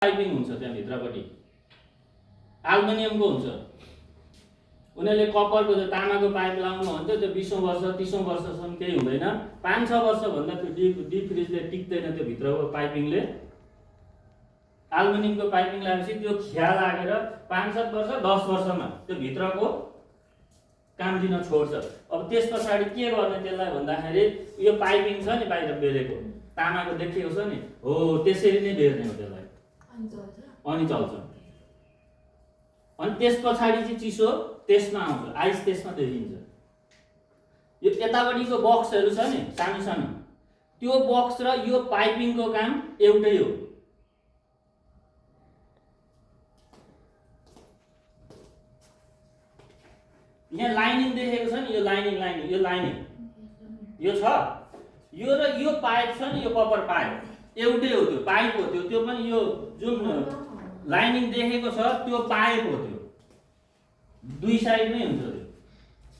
Piping हुन्छ त्यहाँ भित्रपट्टि एल्युमिनियमको हुन्छ। उनीहरूले कपरको त तामाको पाइप लाउनु भन्थ्यो, त्यो 20औं वर्ष 30औं वर्षसम्म केही हुँदैन। 5-6 वर्ष भन्दा त्यो डिप फ्रिजले टिक्दैन, त्यो भित्रको पाइपिङले। एल्युमिनियमको पाइपिङ लगाएपछि त्यो खिया लागेर 5-7 वर्ष 10 वर्षमा त्यो भित्रको काम दिन छोड्छ। अब त्यस पछाडि के गर्ने त्यसलाई भन्दाखेरि यो पाइपिङ छ नि बाहिर बेरेको तामाको देखिएको छ नि, हो त्यसरी नै बेर्ने हो त्यसलाई, अनि चल्छ। अनि त्यस पछाडि चाहिँ चिसो त्यसमा आउँछ, आइस त्यसमा देखिन्छ। यो यतापट्टिको बक्सहरू छ नि सानो सानो, त्यो बक्स र यो पाइपिङको काम एउटै हो। यहाँ लाइनिङ देखेको छ नि, यो लाइनिङ यो लाइनिङ यो छ, यो र यो पाइप छ नि, यो कपर पाइप एउटै हो, त्यो पाइप हो त्यो पनि यो जुन लाइनिङ देखेको छ त्यो पाइप हो, त्यो दुई साइडमै हुन्छ।